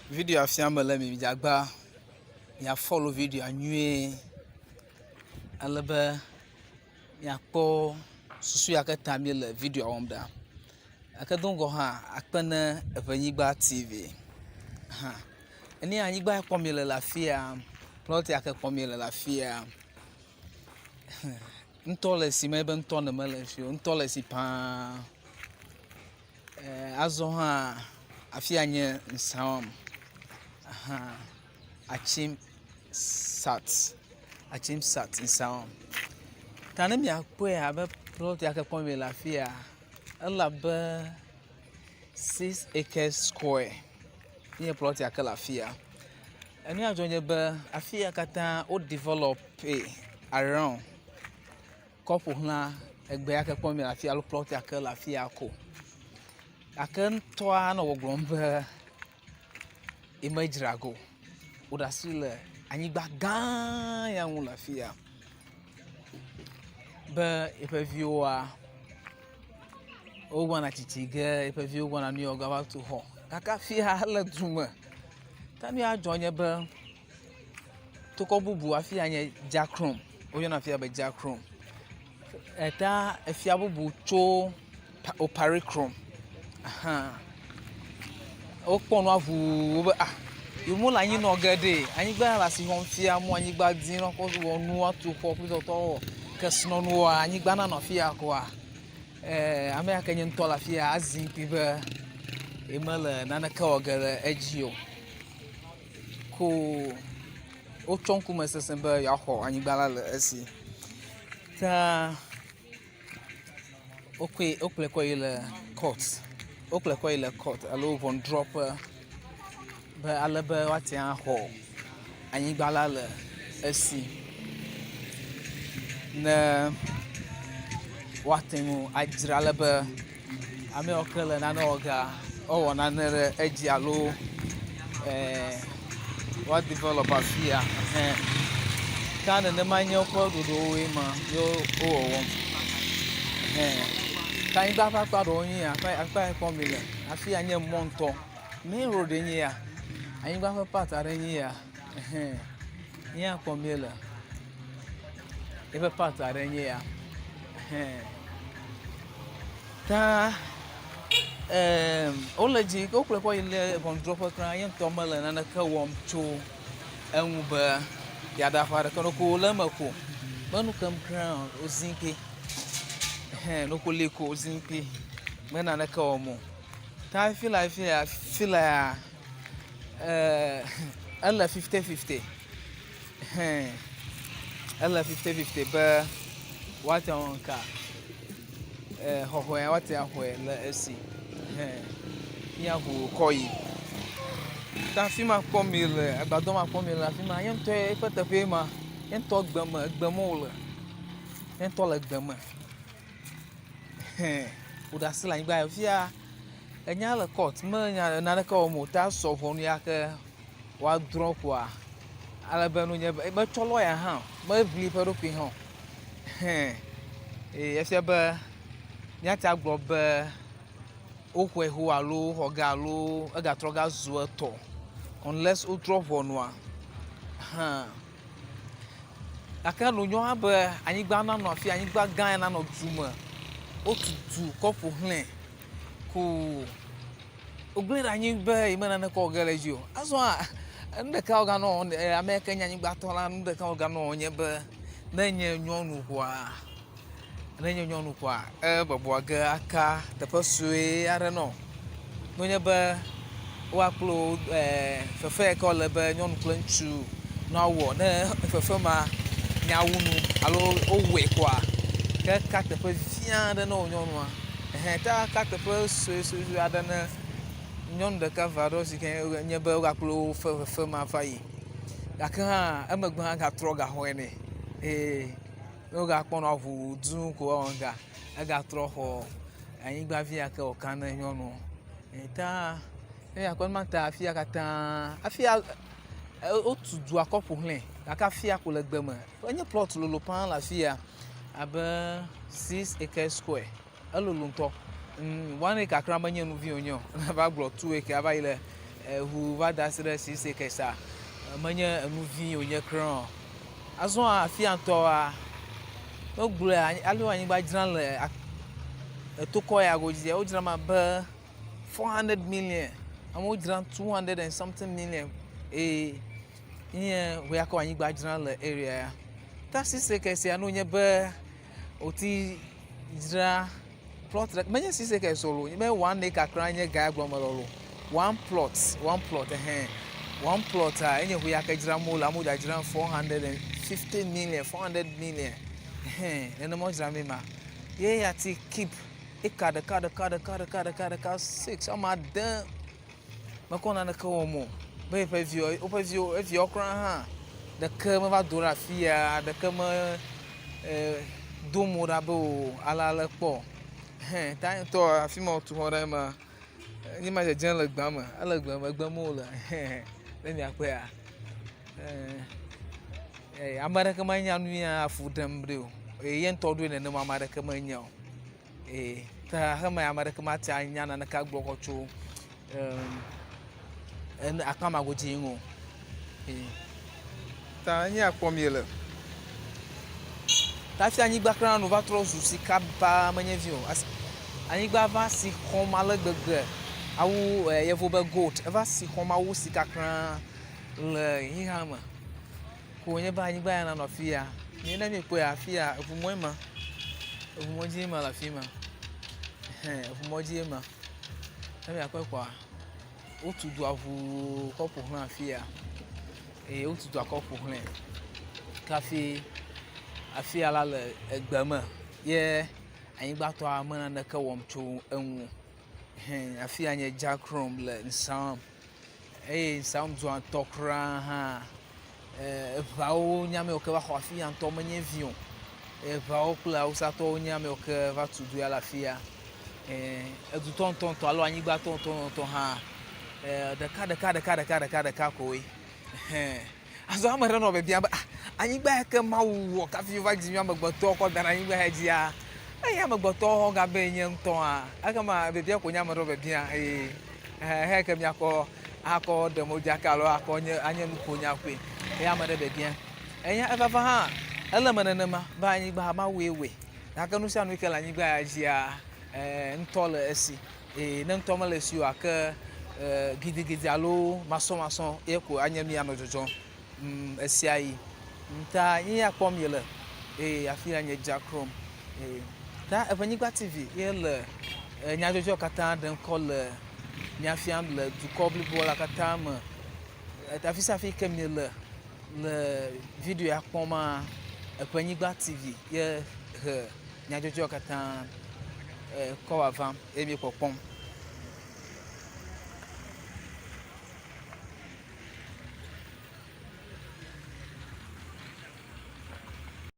Videoa fiam mele mi, midze agba mia follow videoa nyuie ale be miakpɔ susu ya ke ta míele videoa wɔm ɖa. Gake do ŋgɔ hã akpe ne Eŋenyigba TV hã. Enu ya anyigba ya kpɔm miele le afia, plɔt ya ke kpɔm miele le afia, ŋutɔ le esi menye be ŋutɔ ne mele esi o, ŋutɔ le esi paa. Azɔ hã afi ya nye Nsawam ahan Akyem South, Akyem South Nsawam. Ta ne miakpɔe abe plɔt ya ke kpɔm miele afi ya, ele abe six acres square ye nye plɔt ya ke le afi ya. Enu ya dzɔ nye be afi ya katã wo develop around kɔ ƒoxla egbe ya ke kpɔm miele afi ya alo plɔt ya ke le afi ya ko. Gake ŋutɔa nɔ gbɔgblɔm be yemedzra go o. Woɖe asi le anyigba gã ya ŋu le afi ya be yeƒe viwoa wogbɔna tsitsi ge, yeƒe viwo gbɔna nu yɔ ge ava tu xɔ gake afi ya ele du me. Ke nu ya dzɔ nye be tokɔ bubu afi ya nye Dzakrom, woyɔna afi ya be Dzakrom. Eta efia bubu tso Oparikrom hã. Wokpɔ nua ŋuu wobe a yewo mele anyi nɔ ge ɖe, anyigba ya le asi xɔm fia mɔ anyigba dim ne woakɔ wɔ nu atu xɔ kple tɔtɔwo kesinɔnuwoa anyigba nanɔ afi ya koa ee ame ya ke nye ŋutɔ le afi ya azi kpi be yemele naneke wɔ ge ɖe edzi o. Ko wotsɔ ŋkume sesẽ be yewoaxɔ anyigba la le esi. Ke wokɔe wokplɔe kɔ yi le court. Wokplɔe kɔ yi le court alo ŋɔnudrɔ̃ƒe be ale be woate ŋu axɔ anyigba la le esi ne woate ŋu adzra ale be Ame yawo ke le nane wɔ gea, woawɔ nane ɖe edzi alo woa develop afi ya hɛ. Ta nenema nye woƒe ɖoɖowoe ma ye wo wɔwɔm hɛ. Ta anyigba ƒe akpa ɖewo nye ya akpa ya kpɔm mile. Afi ya nye mɔ ŋutɔ. Main road enye ya. Anyigba ƒe part aɖe nye ya hɛ. Nu ya kpɔm míele. Eƒe part aɖe nye ya hɛ. Ta eee wole dzi wokplɔe kɔ yi ɖe ŋɔnudrɔ̃ƒe kura ye ŋutɔ mele naneke wɔm tso eŋu be yeaɖe afɔ aɖeke o. Ɖeko wòle eme ko. Me nu kem kura o. Wozii kpi. Ɛhɛ̃ ɖeko wòli ko wozii kpi. Me naneke wɔm o. Ta hafi le afi ya fi lea eee ele fifte fifte. Ɛhɛ̃ ele fifte fifte be woate ŋu aka xɔxɔe woate ŋu axɔe le esi. Ɛhɛ̃ míaŋu kɔ yi. Ta afi ma kpɔm míele, agbadɔ ma kpɔm míele afi ma, ye ŋutɔe eƒe teƒee ma. Ye ŋutɔ gbe me, egbe me wòle. Ye ŋutɔ le gbe me. Ɛhɛ̃ woɖe asi le anyigba ya fia enya le court me nya naneke wɔm o ta esɔ ŋɔnu ya ke woadrɔ̃ ƒoa ale be nu nye be metsɔ lɔya hã o, meʋli eƒe ɖokui hã o. Hẽ eye efia be míate agblɔ be woxɔe ho alo woxɔ ga alo egatrɔ gazu etɔ unless wodrɔ̃ ʋɔnua hã. Gake nu nyo hã be anyigba nanɔ afi ya, anyigba gã ya nanɔ du me. Wotu du kɔ ƒo xlãe ko wogblẽe ɖe anyi be yi me naneke wɔ ge le edzi o. Azɔa enu ɖeka woganɔ wɔm ame yi ke nye anyigbatɔ la nu ɖeka woganɔ wɔm nye be ne enye nyɔnu koa ne enye nyɔnu koa ebɔbɔa ge aka teƒe sue aɖe nɔ. Nenye be woakplɔ fefe yi ke wole be nyɔnu kple ŋutsu nawɔ ne fefe ma nya wu nu alo wowɔe koa ke eka teƒe vi aɖe ne wò nyɔnua. Ehɛ ta eka teƒe suesue aɖe ne nyɔnu ɖeka eve aɖewo si ke nye be wogakplɔ wo fe fefe ma va yi. Gake hã emegbe hã egatrɔ gaxɔe nɛ eye ne wogakpɔ nua ŋuu duu ko woawɔ ga egatrɔ xɔ anyigba vi ya ke wòka ne nyɔnua. Ta ne míakpɔ ema ta afi ya katã hafi wotu dua kɔ ƒo xlãe gake afi ya ko le gbe me. Enye plɔt lolo paa le afi ya abe six acres square. Elolo ŋutɔ. One acre kura menye nu vi wònye o. Ne eva gblɔ two acre ava yi le. Eŋu va da asi ɖe six acres a, menye enu vi wònye kura o. Azɔa afia ŋutɔa, ne wogblɔe ale anyigba dzram le etokɔ ya godzia, wodzram abe 400 million, amewo dzram 200 and something million eye nye ŋu ya ke anyigba dzram le area ya. Ta six acres ya ne wònye be wòti dzra plot ɖe, menye six acres o loo, be one acre kura nye ga ya gblɔm mele o loo. One plot, one plot ɛhɛ, one plot a enye ŋu ya ke dzram wole, amewo dzadzram 450 million, 400 million ɛhɛ nenema wodzramee ma. Ye ya ti keep eka ɖeka ɖeka ɖeka ɖeka ɖeka ɖeka six woame ade mekɔ naneke wɔm o. Be yeƒe viwo woƒe viwo eviawo kura hã ɖeke meva do ɖe afi ya ɖeke me e do mo ɖa be o ale ale kpɔ o. Hɛ ta ŋutɔ afi ma wotu xɔ ɖe ema enye ma dzedzem le gbea me. Ele gbe me gbe me wole ne miakpɔea. E ame aɖeke menya nu ya afu ɖem ɖi o. Eye ye ŋutɔ ɖoe nenema ame aɖeke menya o. Ee, ke xexeme ame aɖeke mate anya naneke agblɔ kɔ tso enu akpa ma godzi ŋu o. Ee. Ta enye ya kpɔm míele. Hafi anyigba kura nu va trɔ zu sika ba menye vi o. Anyigba va si xɔm ale gbegbe awu yevu be gold. Eva si xɔm awu sika kura le xexea me. Ko wònye be anyigba ya nanɔ afi ya. Ne míekpɔe afi ya eŋumɔe ma. Eŋumɔ dzie ma le afi ma. Ɛhɛ eŋumɔ dzie ma. Ne míakpɔe kpɔa, wotu dua ŋuu kɔ ƒo xlã afi ya eye wotu dua kɔ ƒo xlãe hafi afi ya la le egbe me ye anyigbatɔa me naneke wɔm tso eŋu o. Ɛhɛ afi ya nye Dzakrom le Nsawam eye Nsawam dua ŋutɔ kura hã eŋeawo nye ame yiwo ke va xɔ afi ya ŋutɔ menye vi o. Eŋeawo kple awusatɔwo nye ame yiwo ke va tu du ya le afi ya. Edutɔ ŋutɔŋutɔ alo anyigbatɔ ŋutɔŋutɔ hã ɖeka ɖeka ɖeka ɖeka ɖeka ɖeka koe. Azɔ ame ɖe nɔ biabiam be ah anyigba ya ke Mawu wɔ hafi wova dzi mí amegbetɔwo kɔ da ɖe anyigba ya dzia, eya amegbetɔwo gabe nye ŋutɔa? Ekema biabia ko nye ame ɖewo biabia eye xexe ke míakɔ akɔ ɖe modzaka alo akɔ nye anye nuƒonya koe. Eye ame ɖe biabia. Eya evava hã ele eme nenema be anyigba Mawue wɔe. Gake nu sia nu yi ke le anyigba ya dzia, ŋutɔ le esi. Eye ne ŋutɔ mele esi oa, ke gidigidi alo masɔmasɔ ye ko anye nu ya nɔ dzɔdzɔm ɣesiaɣi. Ta nye ya kpɔm miele eye afi ya nye Dzakrom. Ta Eʋenyigba TV ye le nyadzɔdzɔ katã ɖem kɔ le mia fiam le dukɔ blibo la katã me. Afi sia afi ke miele le video ya kpɔma, Eʋenyigba TV ye he nyadzɔdzɔ katã kɔ vavam eye miekpɔkpɔm.